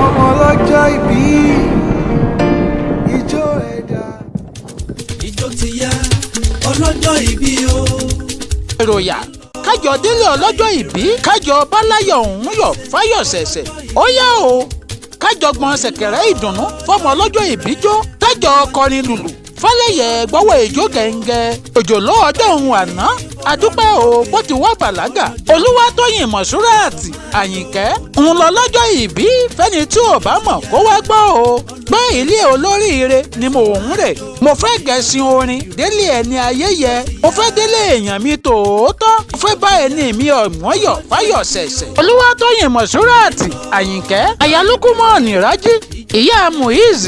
Ọmọ ọlọ́jọ́ ìbí, ijó ẹ̀dá. Ijó ti yá, ọlọ́jọ́ ìbí o. Èròyà kájọ délé ọlọ́jọ́ ìbí, kájọ báláyọ̀ òun yọ̀ fáyọ̀ ṣẹ̀ṣẹ̀. Ó yá o, kájọ gbọ́n ṣẹ̀kẹ̀rẹ̀ ìdùnnú fọmọ ọlọ́jọ́ ìbí jó, kájọ kọrin lùlù fọlẹ́yẹ gbọ́wọ́ ìjó gẹ̀ǹgẹ̀. Òjòló ọjọ́ òun àná, adúpẹ́ o, bó ti wá bàlágà. Olúwatóyìn Mọ̀ṣúráàtì Àyìnkẹ́ ń lọ lọ́jọ́ ìbí. Fẹ́ni tí ò bá mọ̀ kó wá gbọ́ o pé ilé olóríire ni mò ń rè. Mo fẹ́ gẹ̀ẹ́sìn orin délé ẹni ayé yẹ, mo fẹ́ délé èèyàn mi tòótọ́, mo fẹ́ bá ẹni mi ọ̀gbọ́n yọ̀ fáyọ̀ ṣẹ̀ṣẹ̀. Olúwatóyìn Mọ̀ṣúráàtì Àyìnkẹ́, ayálùkùmọ̀ọ́nì Rájí, ìyá Muiz,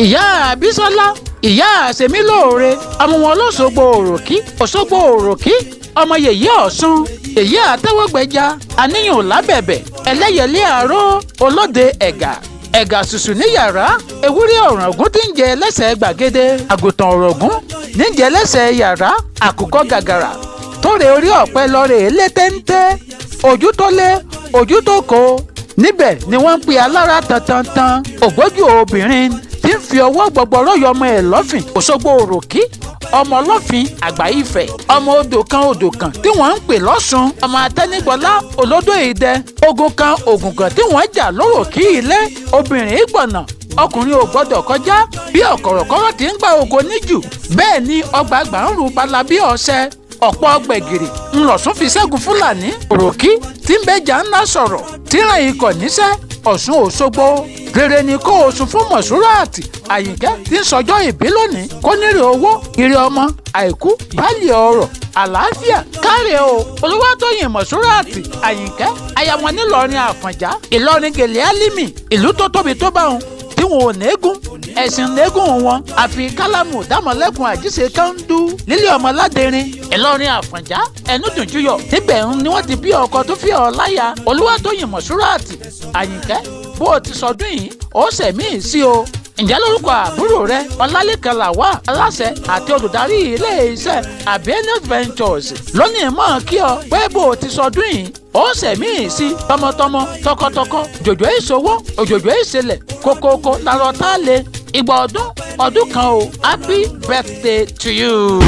ìyá Abisola, ìyá Àṣemílóore, ọmọ wọn lọ́sọ̀gbọ̀ Òròkí, Òṣogbo Òròkí, ọmọ yèyé Ọ̀ṣun, yèyé àtẹwọ́gbẹja, àníyàn lábẹ̀bẹ̀, ẹlẹ́yẹlé àárọ̀, olóde ẹ̀gà, ẹ̀gà ṣùṣù ní yàrá, ewúrẹ́ ọ̀ràngún tí ń jẹ lẹ́sẹ̀ gbàgede, àgùntàn ọ̀rọ̀gún ní jẹ lẹ́sẹ̀ yàrá, àkùkọ gàgàrà tó rè orí ọ̀pẹ lọ́rẹ̀ lé téńté, ojú tó lé, ojú tó kó níbẹ̀ ni wọ́n ń pe alára tantantan, ògbójú obìnrin tí ń fi ọwọ́ gbọgbọrọ yọmọ ẹ̀ lọ́fìn. Òṣogbo Òròkí, ọmọ ọlọ́fin àgbà Ifẹ̀, ọmọ odò kan, odò kan tí wọ́n ń pè lọ́sùn, ọmọ atẹ́nigbọ́lá olódò ìdẹ, ogun kan ògùn kan tí wọ́n jà lóròkí ilé. Obìnrin ìgbọ̀nà ọkùnrin ò gbọ́dọ̀ kọjá. Bí ọ̀kọ̀rọ̀kọ́rọ̀ tí ń gba ògo níjù, bẹ́ẹ̀ ni ọgbà àgbà ń rú bala bí ọṣẹ. Ọ̀pọ̀ gbẹ̀gìrì ńlọ̀sùn fi ṣẹ́gun Fúlàní. Òròkí tí ń bẹ́jà ńlá sọ̀rọ̀ tí ràn ikọ̀ níṣẹ́. Ọ̀ṣun Òṣogbo rere ni kó o sùn fún Mọ̀ṣúráàtì Àyìnkẹ́ tí ń sọjọ́ ìbí lónìí, kó nírè owó, ire ọmọ, àìkú báàlì ọrọ̀, àlàáfíà káre o. Olúwatóyìn Mọ̀ṣúráàtì Àyìnkẹ́, aya wọn nílọrin Àfọ̀njá, Ìlọrin gèlè Álímì, ìlú tó tóbi tó bá wọn tí wọn ò négún ẹ̀sìn négún wọn, àfi kálámù dámọ̀lẹ́kùn àjíṣe kándú lílé ọmọládẹrin, Ìlọrin Àfọ̀njá, ẹnu dùnjúyọ̀ níbẹ̀ ń ni wọ́n ti bí ọkọ tó fi ọ̀ láya. Olúwatóyìn Mọ̀ṣúráàtì Àyìnkẹ́, bó o ti sọdún yìí, ó sẹ̀mí sí o. Ǹjẹ́ lórúkọ àbúrò rẹ Ọlálẹ́kan Làwà, aláṣẹ àti olùdarí iléeṣẹ́ Abienus Ventures, lónìí mọ̀ kí ọ pé bó o ti sọdún yìí, ó sẹ̀mí sí tọmọtọmọ, tọkọtọkọ, jòjò ìṣòwò, òjòjò ìṣẹlẹ̀, kókókó làrọ̀ tá a lè ìgbà ọdún ọdún kan o. Happy birthday to you.